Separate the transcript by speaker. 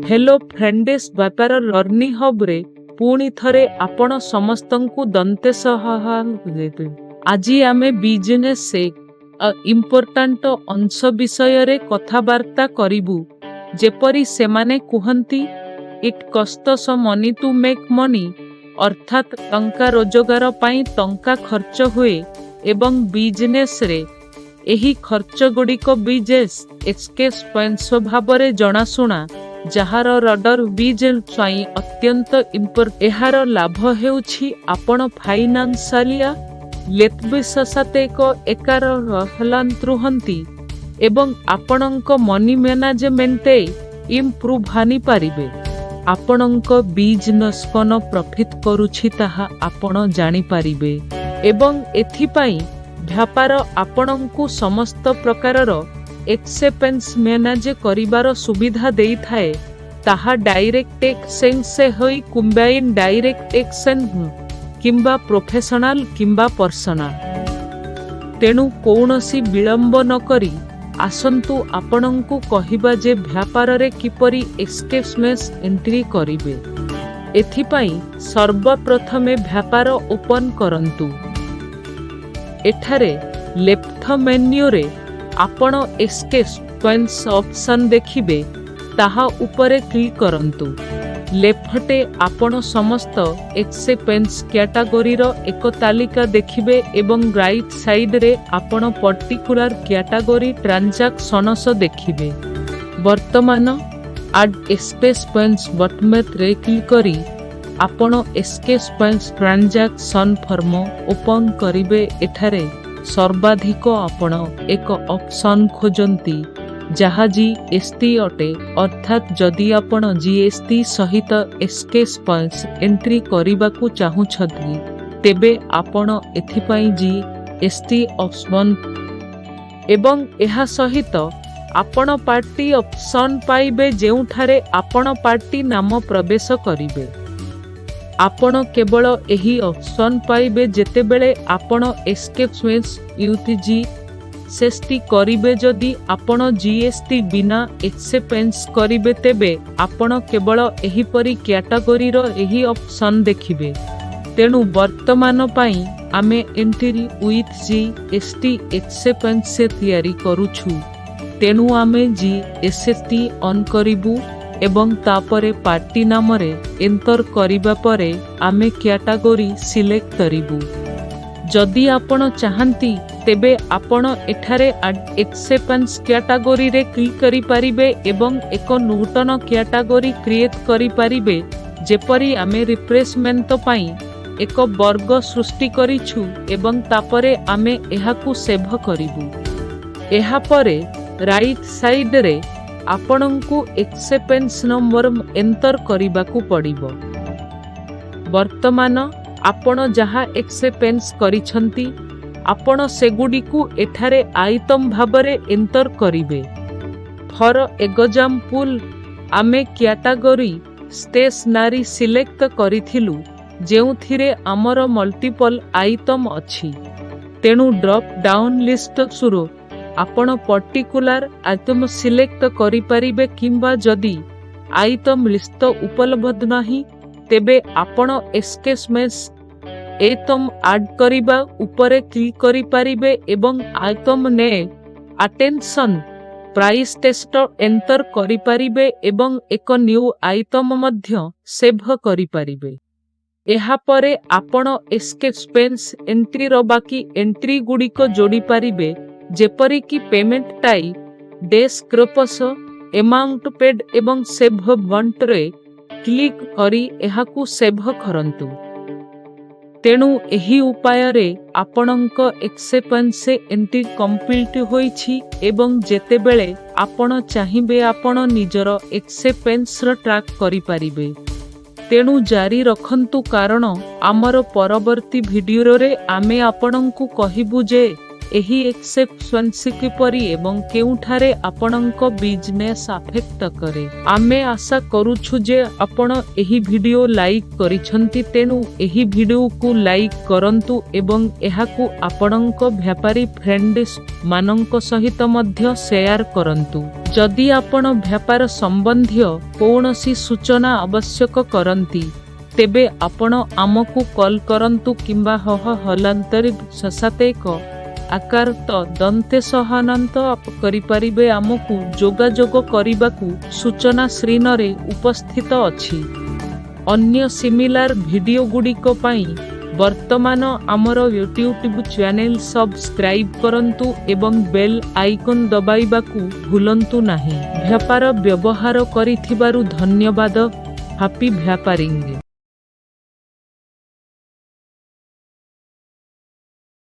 Speaker 1: Hello friends, ବ୍ୟାପାର learning ହବ୍ରେ ପୁଣି ଥରେ ଆପଣ ସମସ୍ତଙ୍କୁ ଦନ୍ତେଶ। ଆଜି ଆମେ ବିଜନେସ୍ ଇମ୍ପୋର୍ଟାଣ୍ଟ ଅଂଶ ବିଷୟରେ କଥାବାର୍ତ୍ତା କରିବୁ। ଯେପରି ସେମାନେ କୁହନ୍ତି, "It costs money to make money", ଅର୍ଥାତ୍ ଟଙ୍କା ରୋଜଗାର ପାଇଁ ଟଙ୍କା ଖର୍ଚ୍ଚ ହୁଏ ଏବଂ ବିଜନେସ୍ରେ ଏହି ଖର୍ଚ୍ଚଗୁଡ଼ିକ ବିଜନେସ୍ ଏକ୍ସପେନ୍ସ ଭାବରେ ଜଣାଶୁଣା, ଯାହାର ରଡର ବିଜନେସ୍ ପାଇଁ ଅତ୍ୟନ୍ତ ଇମ୍ପୋର୍ଟାଣ୍ଟ। ଏହାର ଲାଭ ହେଉଛି ଆପଣ ଫାଇନାନ୍ସିଆଲି ଏକ ଏକାର ରୁହନ୍ତି ଏବଂ ଆପଣଙ୍କ ମନି ମ୍ୟାନେଜମେଣ୍ଟ ଇମ୍ପ୍ରୁଭ୍ ଆଣିପାରିବେ। ଆପଣଙ୍କ ବିଜନେସ୍ କ'ଣ ପ୍ରଫିଟ୍ କରୁଛି, ତାହା ଆପଣ ଜାଣିପାରିବେ ଏବଂ ଏଥିପାଇଁ ବ୍ୟାପାର ଆପଣଙ୍କୁ ସମସ୍ତ ପ୍ରକାରର ଏକ୍ସପେନ୍ସ ମ୍ୟାନେଜ କରିବାର ସୁବିଧା ଦେଇଥାଏ, ତାହା ଡାଇରେକ୍ଟ ଏକ୍ସପେନ୍ସ ହୋଇ କିମ୍ବା ଇନଡାଇରେକ୍ଟ ଏକ୍ସପେନ୍ସ କିମ୍ବା ପ୍ରଫେସନାଲ କିମ୍ବା ପର୍ସନାଲ। ତେଣୁ କୌଣସି ବିଳମ୍ବ ନକରି ଆସନ୍ତୁ ଆପଣଙ୍କୁ କହିବା ଯେ ବ୍ୟାପାରରେ କିପରି ଏକ୍ସପେନ୍ସ ଏଣ୍ଟ୍ରି କରିବେ। ଏଥିପାଇଁ ସର୍ବପ୍ରଥମେ ବ୍ୟାପାର ଓପନ୍ କରନ୍ତୁ। ଏଠାରେ ଲେଫ୍ଟ ମେନ୍ୟୁରେ ଆପଣ ଏକ୍ସପେନ୍ସ ଅପସନ୍ ଦେଖିବେ, ତାହା ଉପରେ କ୍ଲିକ୍ କରନ୍ତୁ। ଲେଫ୍ଟେ ଆପଣ ସମସ୍ତ ଏକ୍ସପେନ୍ସ କ୍ୟାଟାଗୋରୀର ଏକ ତାଲିକା ଦେଖିବେ ଏବଂ ରାଇଟ୍ ସାଇଡ୍ରେ ଆପଣ ପର୍ଟିକୁଲାର କ୍ୟାଟାଗୋରୀ ଟ୍ରାଞ୍ଜାକ୍ସନସ ଦେଖିବେ। ବର୍ତ୍ତମାନ ଆଡ୍ ଏକ୍ସପେନ୍ସ ବଟନରେ କ୍ଲିକ୍ କରି ଆପଣ ଏକ୍ସପେନ୍ସ ଟ୍ରାଞ୍ଜାକ୍ସନ୍ ଫର୍ମ ଓପନ୍ କରିବେ। ଏଠାରେ ସର୍ବାଧିକ ଆପଣ ଏକ ଅପସନ୍ ଖୋଜନ୍ତି, ଯାହା ଜିଏସଟି ଅଟେ। ଅର୍ଥାତ୍ ଯଦି ଆପଣ ଜିଏସଟି ସହିତ ଏକ୍ସପେନ୍ସ ଏଣ୍ଟ୍ରି କରିବାକୁ ଚାହୁଁଛନ୍ତି, ତେବେ ଆପଣ ଏଥିପାଇଁ ଜିଏସଟି ଅପସନ୍ ଏବଂ ଏହା ସହିତ ଆପଣ ପାର୍ଟି ଅପସନ୍ ପାଇବେ, ଯେଉଁଠାରେ ଆପଣ ପାର୍ଟି ନାମ ପ୍ରବେଶ କରିବେ। ଆପଣ କେବଳ ଏହି ଅପସନ୍ ପାଇବେ ଯେତେବେଳେ ଆପଣ ଏକ୍ସପେନ୍ସ ୱିଥ୍ ଜିଏସଟି କରିବେ। ଯଦି ଆପଣ ଜିଏସଟି ବିନା ଏକ୍ସପେନ୍ସ କରିବେ, ତେବେ ଆପଣ କେବଳ ଏହିପରି କ୍ୟାଟାଗୋରୀର ଏହି ଅପସନ୍ ଦେଖିବେ। ତେଣୁ ବର୍ତ୍ତମାନ ପାଇଁ ଆମେ ଏଣ୍ଟ୍ରି ୱିଥ୍ ଜିଏସଟି ଏକ୍ସପେନ୍ସ ତିଆରି କରୁଛୁ, ତେଣୁ ଆମେ ଜିଏସଟି ଅନ୍ କରିବୁ ଏବଂ ତାପରେ ପାର୍ଟି ନାମରେ ଏଣ୍ଟର କରିବା ପରେ ଆମେ କ୍ୟାଟାଗୋରୀ ସିଲେକ୍ଟ କରିବୁ। ଯଦି ଆପଣ ଚାହାନ୍ତି, ତେବେ ଆପଣ ଏଠାରେ ଆଡ୍ ଏକ୍ସପେନ୍ସ କ୍ୟାଟାଗୋରୀରେ କ୍ଲିକ୍ କରିପାରିବେ ଏବଂ ଏକ ନୂତନ କ୍ୟାଟାଗୋରୀ କ୍ରିଏଟ୍ କରିପାରିବେ, ଯେପରି ଆମେ ରିଫ୍ରେଶମେଣ୍ଟ ପାଇଁ ଏକ ବର୍ଗ ସୃଷ୍ଟି କରିଛୁ ଏବଂ ତାପରେ ଆମେ ଏହାକୁ ସେଭ୍ କରିବୁ। ଏହାପରେ ରାଇଟ୍ ସାଇଡ୍ରେ ଆପଣଙ୍କୁ ଏକ୍ସପେନ୍ସ ନମ୍ବର ଏଣ୍ଟର କରିବାକୁ ପଡ଼ିବ। ବର୍ତ୍ତମାନ ଆପଣ ଯାହା ଏକ୍ସପେନ୍ସ କରିଛନ୍ତି, ଆପଣ ସେଗୁଡ଼ିକୁ ଏଠାରେ ଆଇଟମ୍ ଭାବରେ ଏଣ୍ଟର କରିବେ। ଫର ଏଗଜାମ୍ପୁଲ, ଆମେ କ୍ୟାଟାଗୋରୀ ଷ୍ଟେସନାରୀ ସିଲେକ୍ଟ କରିଥିଲୁ, ଯେଉଁଥିରେ ଆମର ମଲ୍ଟିପଲ୍ ଆଇଟମ୍ ଅଛି। ତେଣୁ ଡ୍ରପ୍ ଡାଉନ୍ ଲିଷ୍ଟରୁ ଆପଣ ପର୍ଟିକୁଲାର ଆଇଟମ୍ ସିଲେକ୍ଟ କରିପାରିବେ କିମ୍ବା ଯଦି ଆଇଟମ୍ ଲିଷ୍ଟ ଉପଲବ୍ଧ ନାହିଁ, ତେବେ ଆପଣ ଏକ୍ସପେନ୍ସ ଆଇଟମ୍ ଆଡ୍ କରିବା ଉପରେ କ୍ଲିକ୍ କରିପାରିବେ ଏବଂ item name, attention, price, text enter କରିପାରିବେ ଏବଂ ଏକ ନ୍ୟୁ ଆଇଟମ୍ ମଧ୍ୟ ସେଭ୍ କରିପାରିବେ। ଏହାପରେ ଆପଣ ଏକ୍ସପେନ୍ସ ଏଣ୍ଟ୍ରିର ବାକି ଏଣ୍ଟ୍ରି ଗୁଡ଼ିକ ଯୋଡ଼ିପାରିବେ, ଯେପରିକି payment type, description, amount paid ଏବଂ ସେଭ୍ ବଟନରେ କ୍ଲିକ୍ କରି ଏହାକୁ ସେଭ୍ କରନ୍ତୁ। ତେଣୁ ଏହି ଉପାୟରେ ଆପଣଙ୍କ ଏକ୍ସପେନ୍ସ ଏଣ୍ଟ୍ରି କମ୍ପ୍ଲିଟ୍ ହୋଇଛି ଏବଂ ଯେତେବେଳେ ଆପଣ ଚାହିଁବେ, ଆପଣ ନିଜର ଏକ୍ସପେନ୍ସର ଟ୍ରାକ୍ କରିପାରିବେ। ତେଣୁ ଜାରି ରଖନ୍ତୁ, କାରଣ ଆମର ପରବର୍ତ୍ତୀ ଭିଡିଓରେ ଆମେ ଆପଣଙ୍କୁ କହିବୁ ଯେ ଏହି ଏକ୍ସେପସନ୍ସ କିପରି ଏବଂ କେଉଁଠାରେ ଆପଣଙ୍କ ବିଜନେସ୍ ଆଫେକ୍ଟ କରେ। ଆମେ ଆଶା କରୁଛୁ ଯେ ଆପଣ ଏହି ଭିଡିଓ ଲାଇକ୍ କରିଛନ୍ତି। ତେଣୁ ଏହି ଭିଡିଓକୁ ଲାଇକ୍ କରନ୍ତୁ ଏବଂ ଏହାକୁ ଆପଣଙ୍କ ବ୍ୟାପାରୀ ଫ୍ରେଣ୍ଡସ୍ ମାନଙ୍କ ସହିତ ମଧ୍ୟ ସେୟାର କରନ୍ତୁ। ଯଦି ଆପଣ ବ୍ୟାପାର ସମ୍ବନ୍ଧୀୟ କୌଣସି ସୂଚନା ଆବଶ୍ୟକ କରନ୍ତି, ତେବେ ଆପଣ ଆମକୁ କଲ୍ କରନ୍ତୁ କିମ୍ବା ହହ ହଲାନ୍ତରି ସସାତେକ ଆକାର ତ ଦନ୍ତେ ସହାନନ୍ତ କରିପାରିବେ। ଆମକୁ ଯୋଗାଯୋଗ କରିବାକୁ ସୂଚନା ସ୍କ୍ରିନରେ ଉପସ୍ଥିତ ଅଛି। ଅନ୍ୟ ସିମିଲାର ଭିଡିଓ ଗୁଡ଼ିକ ପାଇଁ ବର୍ତ୍ତମାନ ଆମର ୟୁଟ୍ୟୁବ୍ ଚ୍ୟାନେଲ ସବସ୍କ୍ରାଇବ୍ କରନ୍ତୁ ଏବଂ ବେଲ୍ ଆଇକନ୍ ଦବାଇବାକୁ ଭୁଲନ୍ତୁ ନାହିଁ। ବ୍ୟାପାର ବ୍ୟବହାର କରିଥିବାରୁ ଧନ୍ୟବାଦ। ହାପି ବ୍ୟାପାରିଂ।